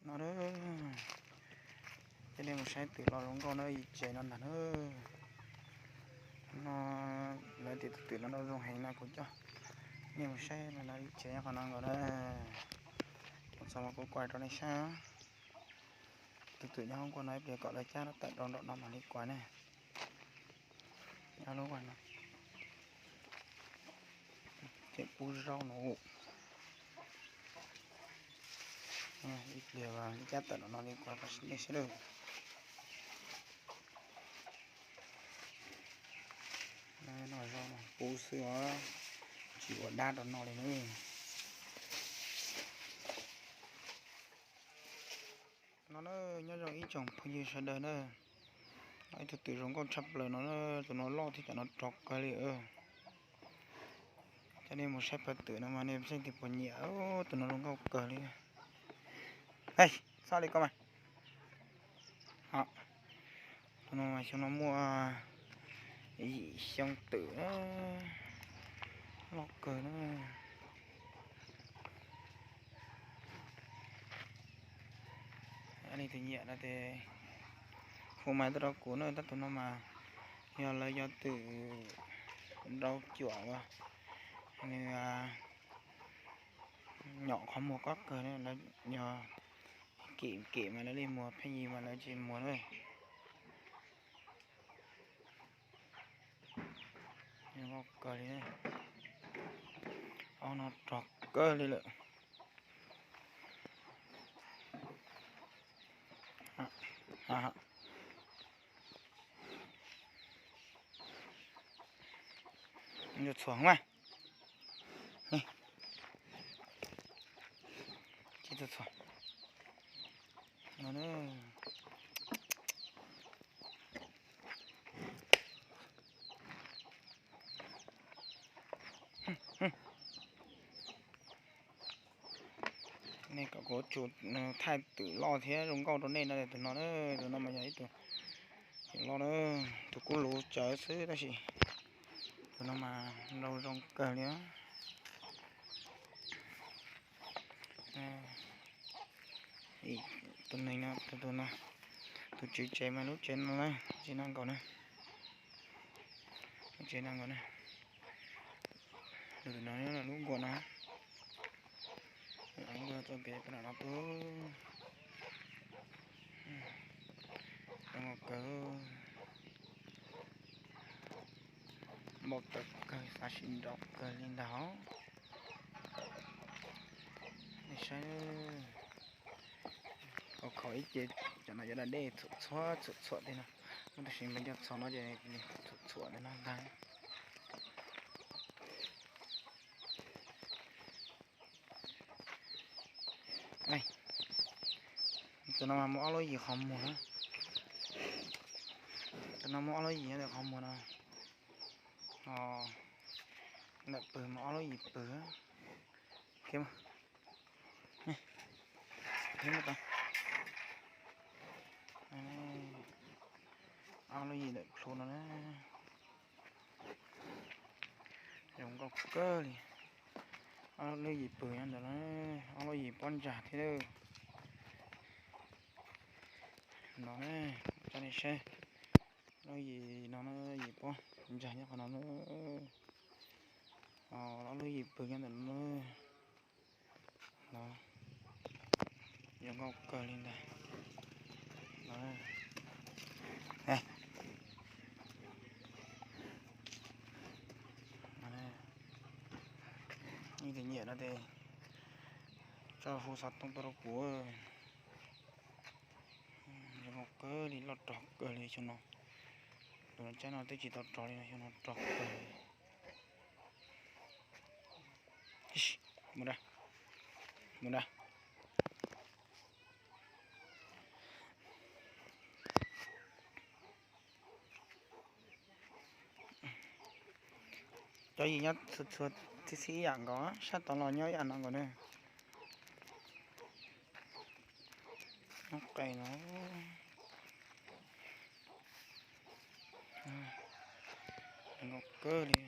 No na, coj nej mus saib twm los zoo nkauj na ib tsev no ntag na. No lawv tias tus twm no zoo heev no kuv coj nej mus saib no ib tsev nyob qhov no nkaus na. Kuv txog mas kuv kuaj rau nej saib. Tus twm nyob hauv nkuaj no ib pliag kom lawv cab tawm rau nram no mam li kuaj ne. Nyob lub no tseem pub zaub no. Ib pliag cab tawm rau no li kuaj nej saib lawm. No zaub no pub xwb os, tsis ua dab rau no li na. No na, nyob zoo ib tsoom phooj ywg sawv daws na. Ib tug twm zoo nkauj tshaj plaws no, tus no loj thiab cov no rog kawg li. Coj nej mus saib pawg twm no mas nej xeeb twg puas nyiam, tus no zoo nkauj kawg li. Xoj li koj mas. Tus no mas xyoo no muaj yim xyoo twm, loj kawg na. Leej twg nyiam no ces hu mas tuaj rau kuv na, tab tus no mas yog lawv cov twm rau cuam uas nws nyom qhov muag kob kawg, yog kim kim mas lawv li muag, pheej yig mas lawv tsis muag na. Zoo nkauj kawg li, ob no rog kawg li lawm. Txhuam mas, txhuam no. Nej kom kuv tsuas thaij twm loj thiab zoo nkauj rau nej no, tus no, tus no mas yog ib tug twm loj na, tus kuj luv tsawv xwb tab sis tus no mas nrau zoo kawg li. Tus neeg no, tus no, tus tswv tsev mas lub tsev no na, tsev no nkaus na, lub tsev no nkaus na. Tus no lub nkuaj no, lub nkuaj txoj kev pab no pub zoo nkauj kawg, npau taws kawg, xav sim nrau kawg li ntag. Nej saib, khov khov ib ce, cov no cov da dej txhuam txhuam txhuam txhuam tej no, muaj tab sis mas cov txhom no ces txhuam txhuam tej no ntag. Tus no mas muaj ob lub yim qhov muag na, tus no muaj ob lub yim ntawm qhov muag no, ntawm pwg mas ob lub yim pwg. Ob lub yim ntawm plhu no na, zoo nkauj kawg li. Ob lub yim pwg nyob ntawd na, ob lub yim pob ntsag thiab. No na, coj nej saib, lub yim no na, yim pob ntsag nyob qhov no na, ob lub yim pwg nyob ntawm no. No, zoo nkauj kawg li ntag. Nej tus nyiam no ces tso hu xov tooj tuaj rau kuv. Zoo nkauj kawg li, loj rog kawg li xyoo no. Tus no tsab no twb tsis tau rog li no, xyoo no rog kawg li. Mus da, mus da. Cov yim nyob txhua txhua txhib txhib ib yam nkaus, sab tod los nyob ib yam no nkaus ne. Noob qes no, zoo nkauj kawg li.